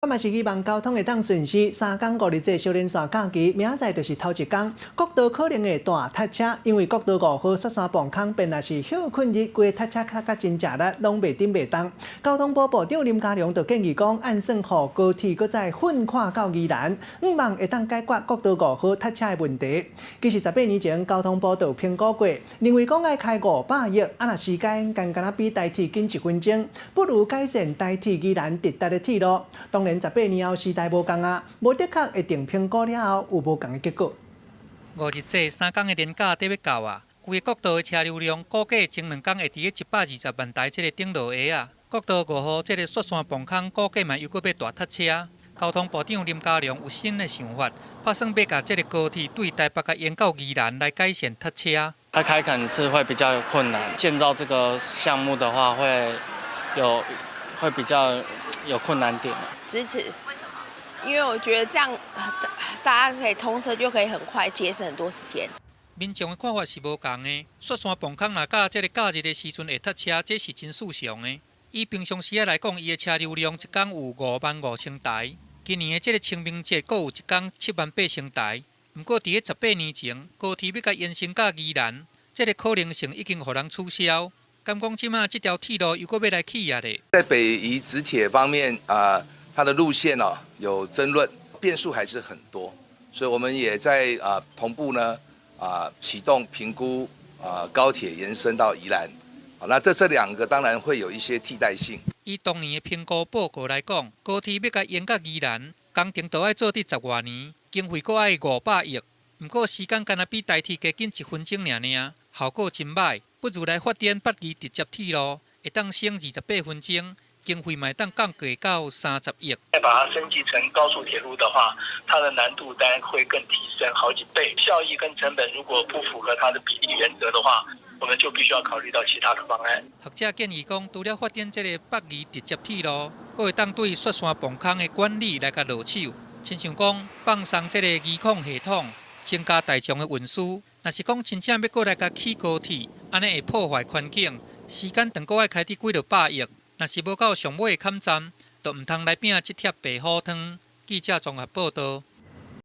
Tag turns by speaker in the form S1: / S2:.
S1: 嘛是希望交通會當順時，三工五日節小連續假期，明仔載就是頭一工，國道可能會大塞車，因為國道五號雪山磅空變來是歇睏日，規个塞車塞甲真食力，攏袂頂袂動。交通部部長林佳龍就建議講，按算予高鐵閣再奮跨到宜蘭，向望會當解決國道五號塞車的問題。其實18年前，交通部就有評估過，認為講愛開500億，啊若時間干焦比台鐵緊一分鐘，不如改善台鐵宜蘭直達的鐵路。當然，十八年後時代無仝啊，無的確會定評估了後有無仝的結果。
S2: 五日節三工的連假得欲到啊，規个國道的車流量估計前兩工會佇咧120萬台這个頂落下啊。國道五號這个雪山磅空估計嘛又閣欲大塞車。交通部長林佳龍有新的想法，拍算欲共這个高鐵對台北共延到宜蘭來改善塞車。
S3: 它開墾是會比較困難，建造這個項目的話會比較有困難點。
S4: 支持，為什麼？因為我覺得這樣大家可以通車，就可以很快節省很多時間。
S2: 民眾的看法是無仝的，雪山磅空若佮這个假日的時陣會塞車，這是真事常的。以平常時來講，伊的車流量一工有5萬5千台。今年的這个清明節，閣有一工7萬8千台。毋過佇咧十八年前，高鐵欲共延伸到宜蘭，這个可能性已經予人取消。敢講這馬這條鐵路又閣欲來起啊咧？
S5: 在北宜直鐵方面啊，它的路線哦有爭論，變數還是很多，所以我們也在啊同步呢啊啟動評估啊高鐵延伸到宜蘭。好，那這兩個當然會有一些替代性。
S2: 以當年的評估報告來講，高鐵欲共延到宜蘭，工程都愛做佇十外年，經費閣愛500億。毋過時間干焦比台鐵加緊一分鐘爾爾，效果真䆀。不如來發展北宜直接鐵路，會當省28分鐘，經費嘛會當降低到30億。
S6: 再把它升級成高速鐵路的話，它的難度當然會更提升好幾倍。效益跟成本如果不符合它的比例原則的話，我們就必須要考慮到其他的方案。
S2: 學者建議講，除了發展這个北宜直接鐵路，閣會當對雪山磅空的管理來共落手，親像講放鬆這个儀控系統，增加大眾的運輸。若是講真正欲閣來共起高鐵，按呢會破壞環境，時間長閣愛開佇幾落百億。若是無到上尾的坎站，就毋通來拚這帖白虎湯。記者綜合報導。